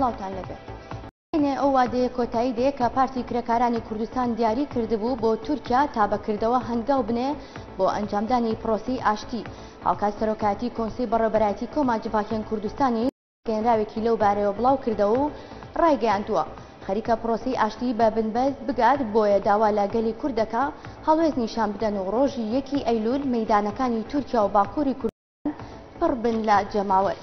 سڵاوتان لێبێ. دوێنێ ئەو وادەیە کۆتایی دێ کە پارتی کرێکارانی کوردستان دیاری کردبوو بۆ تورکیا تا بە کردەوە هەنگاو بنێ بۆ ئەنجامدانی پرۆسەی ئاشتی. هاوکات سەرۆکایەتی کۆنسەی بەڕێوەبەرایەتی کۆما جڤاکێن کوردستانی ڕاگەیەنراوێکی لەو بارەیەوە بڵاو کردەوە و ڕایگەیاندووە، خەریکە پرۆسەی ئاشتی بە بنبەست بگات، بۆیە داوا لە گەلی کورد دەکا هەڵوێست نیشان بدەن و ڕۆژی یەکی ئەیلول مەیدانەکانی تورکیا و باکووری کوردستان پڕ بن لە جەماوەر.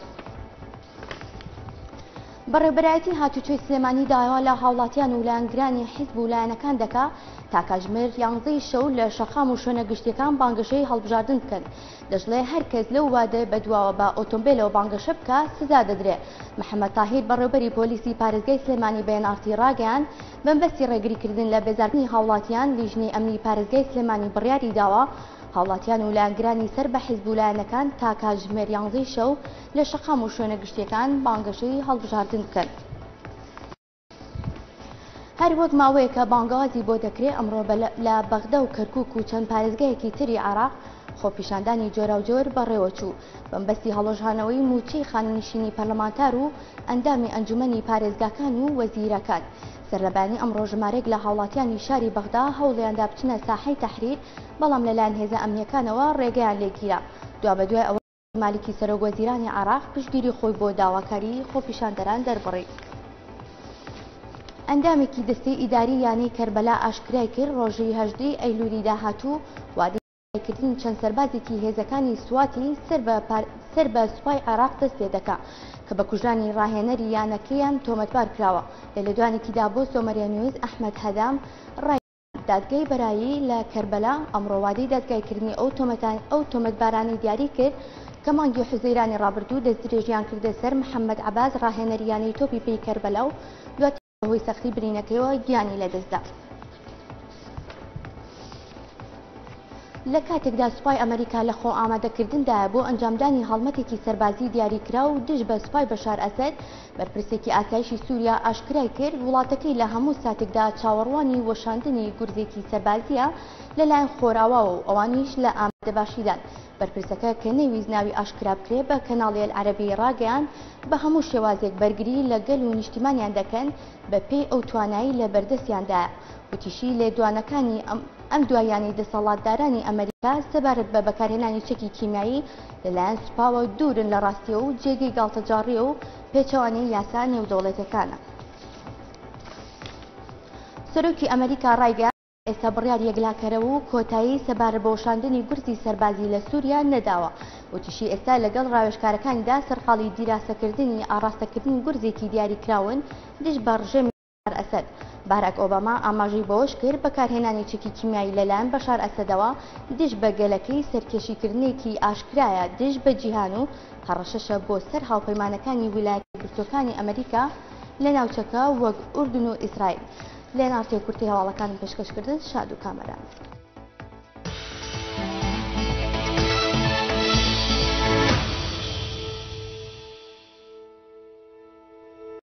بەڕێوبەرایەتی هاتوچۆی سلێمانی داوا لە هاوڵاتیان و لایەنگرانی حیزب و لایەنەکان دەکا تا کاتژمێر یانزەی شەو لە شەقام و شوێنە گشتیەکان بانگەشەی هەڵبژاردن بکەن. دەشڵێ هەر کەس لەو وادەیە بەدواوە بە ئۆتۆمبێلەوە بانگەشە بکا سزا دەدرێ. محەمەد تاهیر بەڕێوبەری پۆلیسی پارێزگای سلێمانی بە ئێن ئاڕ تی ڕاگەیاند، بەمەبەستی ڕێگریکردن لە بێزارکردنی هاوڵاتیان لیژنەی ئەمنی پارێزگای سلێمانی بڕیاری داوە هاوڵاتیان و لایەنگرانی سەر بە حیزب و لایەنەکان تا کاتژمێر یانزەی شەو لە شەقام و شوێنە گشتییەکان بانگەشەی هەڵبژاردن بکەن. هەر وەک ماوەیەکە بانگەوازی بۆ دەکرێ ئەمڕۆ لە بەغدا و کەرکوک و چەند پارێزگایەکی تری عێراق خۆپیشاندانی جۆراوجۆر بەڕێوەچوو بەمبەستی هەڵوەشانەوەی مووچەی خانەنشینی پەرلەمانتار و ئەندامی ئەنجومەنی پارێزگاکان و وەزیرەکان. سەرلەبەیانی ئەمڕۆ ژمارەیەک لە هاوڵاتیانی شاری بەغدا هەوڵیاندا بچنە ساحەی تەحریر بەڵام لەلایەن هێزە ئەمنییەکانەوە ڕێگەیان لێگیرا دوابەدوای ئەوە مالیکی سەرۆک وەزیرانی عێراق پشتگیری خۆی بۆ داواکاری خۆپیشاندەران دەربڕی. ئەندامێکی دەستەی ئیداری یانەی کەربەلا ئاشکرای کرد، ڕۆژی هەژدەی ئەیلولی داهاتوو وادەی کردنی چەند سەربازێکی هێزەکانی سواتی سەر بە سوپای عێراق دەست پێدەکا کە بە کوژرانی ڕاهێنەری یانەکەیان تۆمەتبار کراوە. لە لێدوانێکیدا بۆ سۆمەریە نیوز ئەحمەد هەدام ڕای دادگای بەرایی لە کەربەلا ئەمڕۆ وادەی دادگایکردنی ئەو تۆمەتبارانەی دیاری کرد کە مانگی حوزەیرانی ڕابردوو دەستدرێژیان کردە سەر محەممەد عەباس ڕاهێنەری یانەی تۆپی پێی کەربەلا و دواتر بەهۆی سەختی برینەکەیەوە گیانی لەدەستدا. لە کاتێکدا سوپای ئەمریکا لە خۆئامادەکردندایە بۆ ئەنجامدانی هەڵمەتێکی سەربازی دیاریکراو دژ بە سوپای بەشار ئەسەد، بەرپرسێکی ئاسایشی سووریا ئاشکرای کرد، وڵاتەکەی لە هەموو ساتێکدا چاوەڕوانی وەشاندنی گورزێکی سەربازییە لەلایەن خۆراواوە و ئەوانیش لە ئامادەباشیدان. بەرپرسەکە کە نەیویست ناوی ئاشکرا بکرێ بە کەناڵی ئەلعەرەبی ڕاگەیاند، بە هەموو شێوازێک بەرگری لە گەل و نیشتیمانیان دەکەن بەپێی ئەو توانایەی لە بەردەستیاندایە. وتیشی، لێدوانەکانی ئەم دواییانەی دەسەڵاتدارانی ئەمەریکا سەبارەت بە بەکارهێنانی چەکی کیمیایی لەلایەن سوپاوە دوورن لە ڕاستییەوە و جێگەی گاڵتەجاڕییە و پێچەوانەی یاسا نێودەوڵەتیەکانە. سەرۆکی ئەمەریکا ڕایگەیاند، ئێستا بڕیاری یەکلاکەرەوە و کۆتایی سەبارەت بە وەشاندنی گورزی سەربازی لە سووریا نەداوە. وتیشی، ئێستا لەگەڵ ڕاوێژکارەکانیدا سەرقاڵی دیراسەکردنی ئاڕاستەکردنی گورزێکی دیاریکراون دژ بە ڕژێمی بەشار ئەسەد. باراک ئۆباما ئاماژەی بەوەش کرد، بەکارهێنانی چەکی کیمیایی لەلایەن بەشار ئەسەدەوە دژ بە گەلەکەی سەرکێشیکردنێکی ئاشکرایە دژ بە جیهان و هەڕەشەشە بۆ سەر هاوپەیمانەکانی ویلایەتە یەکگرتووەکانی ئەمریکا لە ناوچەکە وەک ئوردن و ئیسرائیل. لێنارد تێکورتەی هەواڵەکانم پێشکەش کردن. شاد و کامەران.